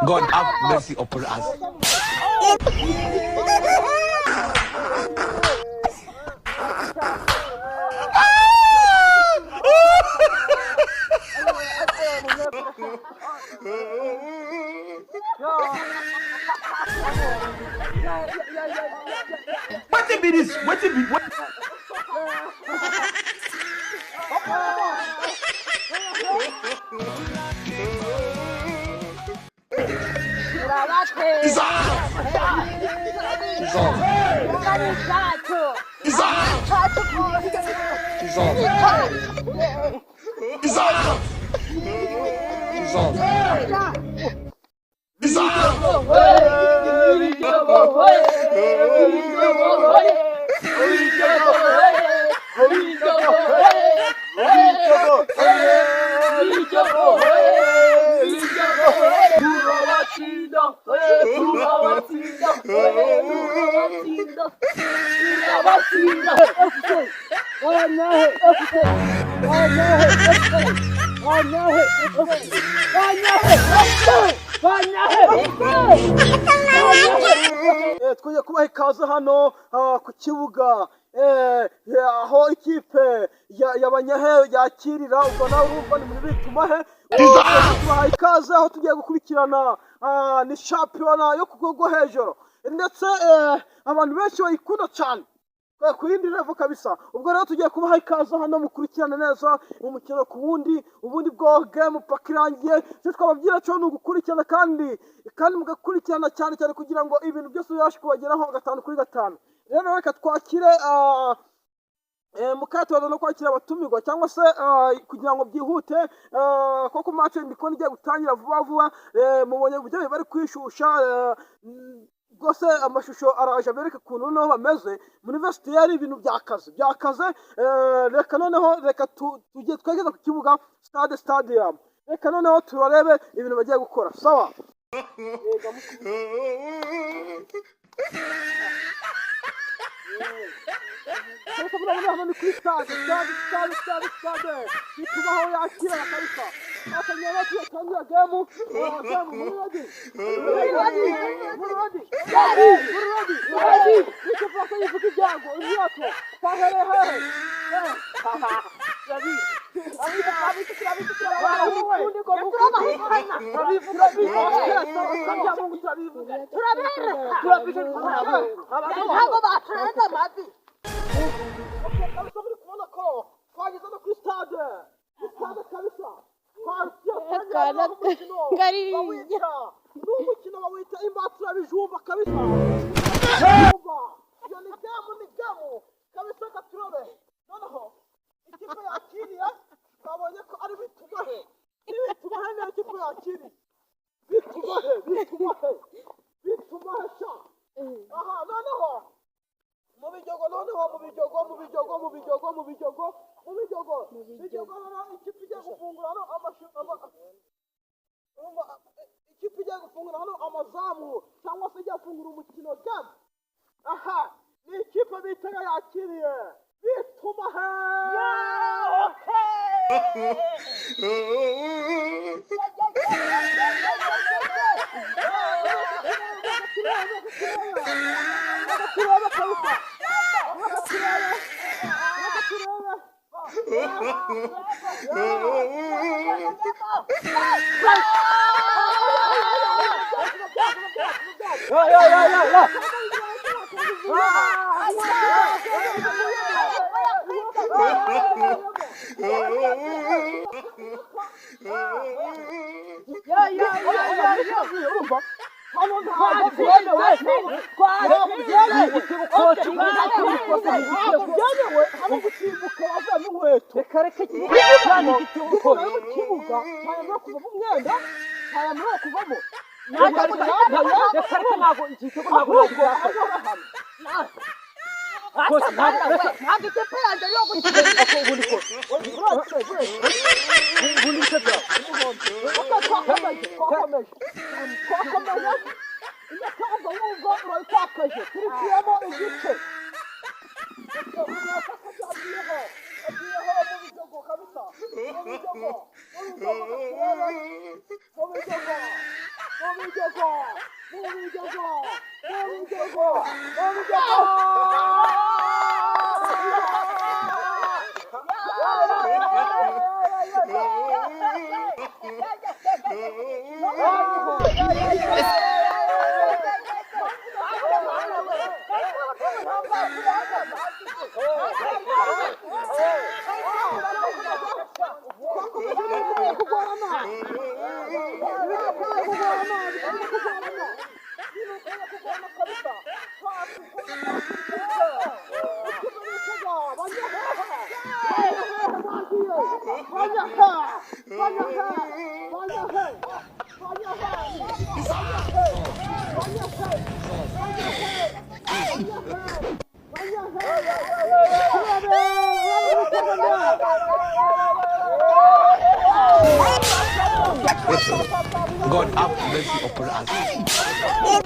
God have mercy upon us. Wetin be this? Wetin be what? Twongeye kubaha ikaze hano ku kibuga, aho ikipe ya Banyahe yakirira. Ubwo nawe urumva ni muri Bitumahe. Tubaha ikaze aho tugiye gukurikirana, ni shampiyona yo ku rwego rwo hejuru, ndetse abantu benshi bayikunda cyane ku yindi level kabisa. Ubwo rero tugiye kubaha ikaze hano, mukurikirane neza umukino ku wundi, ubundi bwo game paka irangiye. Icyo twababwira cyo ni ugukurikirana, kandi mugakurikirana cyane cyane kugira ngo ibintu byose bibashe kubageraho gatanu kuri gatanu. Rero reka twakire mukatubaza no kwakira abatumirwa, cyangwa se kugira ngo byihute, koko match ndi kubona igiye gutangira vuba vuba. Mubonye uburyo bari kwishusha rwose, amashusho araje abereke ukuntu noneho bameze muri vestiaire, ibintu byakaze byakaze. Reka noneho reka tujye twegeze ku kibuga, stade stadium. Reka noneho turarebe ibintu bagiye gukora. Sawa. Yega. Ariko murabona hano ni kuri stade, stade, stade, stade, stade bituma aho yakira kabisa. Akanyara tuye tangira game, game. Muri ready? Muri ready? Muri ready? Muri ready? Muri ready? Icyo ko yivuga ibyago imyato twahereye hehe? Turabereka ntabwo baturenza amavi. Kabisa muri kubona ko twageze no kuri stade, stade kabisa. Bawita ni umukino bawita imbaturabijumba kabisa. Iyo ni game, ni game kabisa. Katurore noneho ikipe yakiriye, twabonye ko ari Bitumahe. Bitumahe niyo kipe yakiriye. Bitumahe, Bitumahe, Bitumahe sha. Aha noneho mu Biryogo, noneho mu Biryogo, mu Biryogo, mu Biryogo, mu Biryogo, mu Biryogo, Biryogo. Noneho ikipe igiye gufungura hano urumva, ikipe igiye gufungura hano amazamu, cyangwa se igiye gufungura umukino, game. Aha ni ikipe bitaga yakiriye Bitumahe. Turebe kabisa, turebe, turebe. Ya ya ya ya ya. Ya ya ya ya ya. Urumva hano ntabwo byemewe, ntabwo byemewe, ntabwo byemewe hano gusimbuka wavuyemo inkweto. Reka reka, cyane igitego. Uri mu kibuga ntayemerewe kuvamo umwenda, ntayemerewe kuvamo. Reka reka reka, ntabwo igitego, ntabwo ahubwo nagitakaza. Ahubwo Kocha, ntabwo reka. Ntabwo ikipe yanjye yo gukina. Ubundi ko ubundi bice byawe. Twakomeje, twakomeje, twakomeje. Imyaka ubwo ngubwo urayitakaje, turiciyemo igice. Agiyeho, agiyeho mu Biryogo kabisa, mu Biryogo, mu Biryogo, mu Biryogo. God have mercy upon us.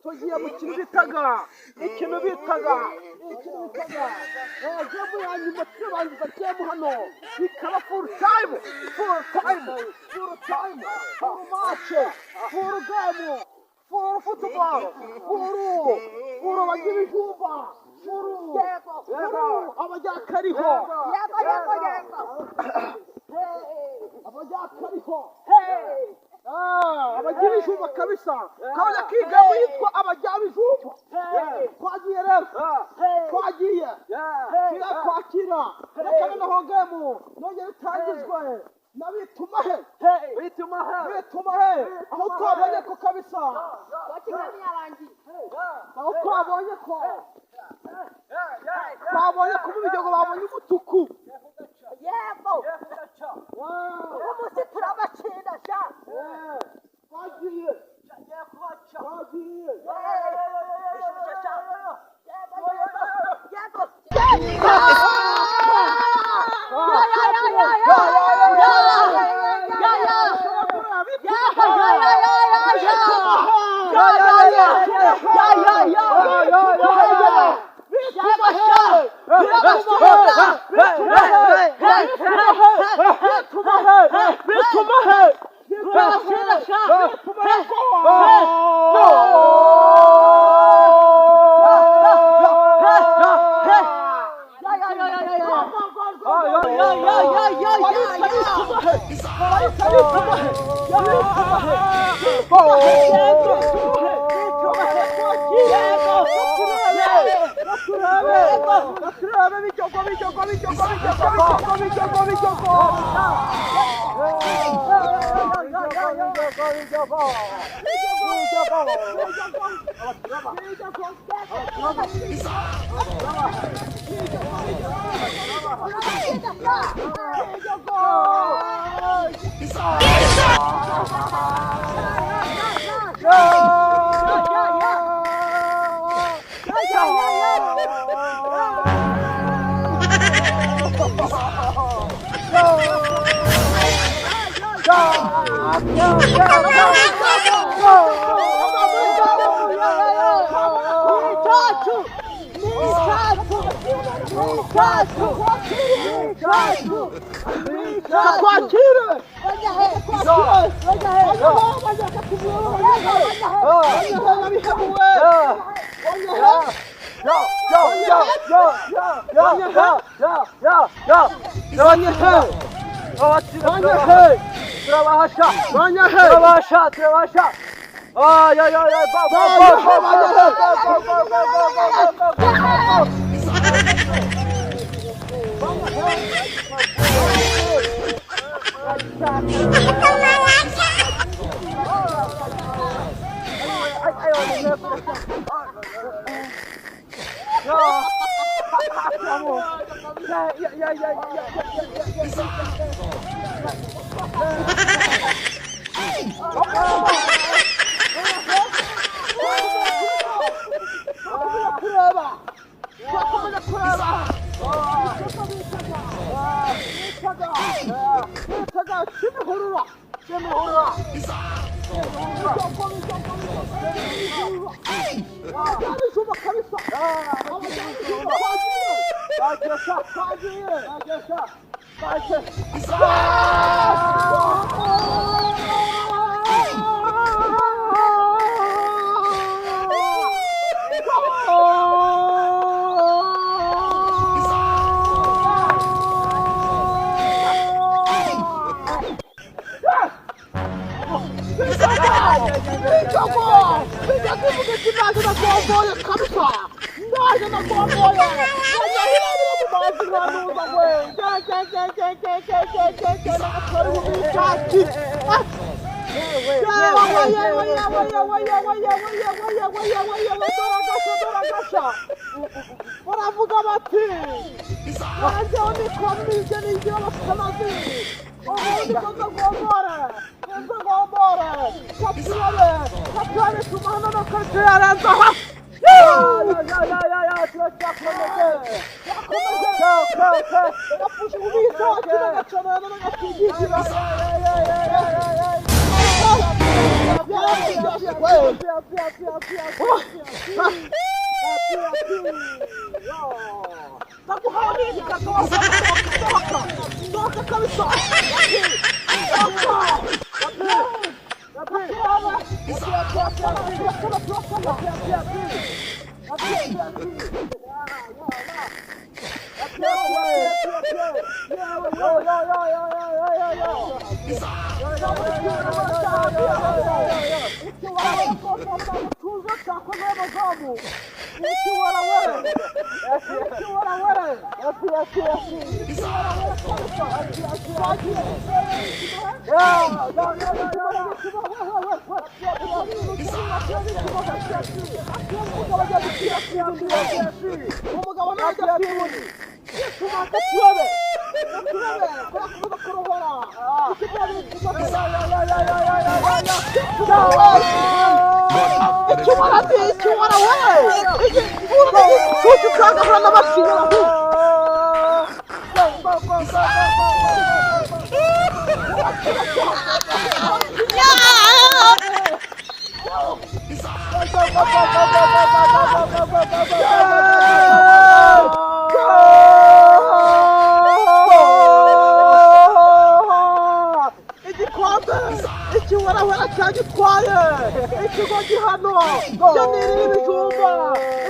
Tugiye mu kintu bitaga ikintu bitaga game ya nyuma tubangiza game hano ikaba full time, full time, full time, full match, full game, full football, full full abanyabijumba, full full abanyakariho, Yego, yego, yego. Abanyakariho, abanyabijumba kabisa. Kabanya kigamo yitwa abanyabijumba. Twagiye rero, twagiye kwakira. Reka noneho game nongere itangizwe n'abitumahe, bitumahe, aho twabonye ko kabisa, aho twabonye ko mu biryogo babonye umutuku. Yego. Umunsi turabacira sha. Twagiye, twagiye. Yego.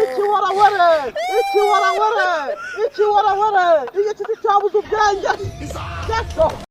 Ikiwarawere, ikiwarawere, ikiwarawere, igiti cyabuze ubwenge.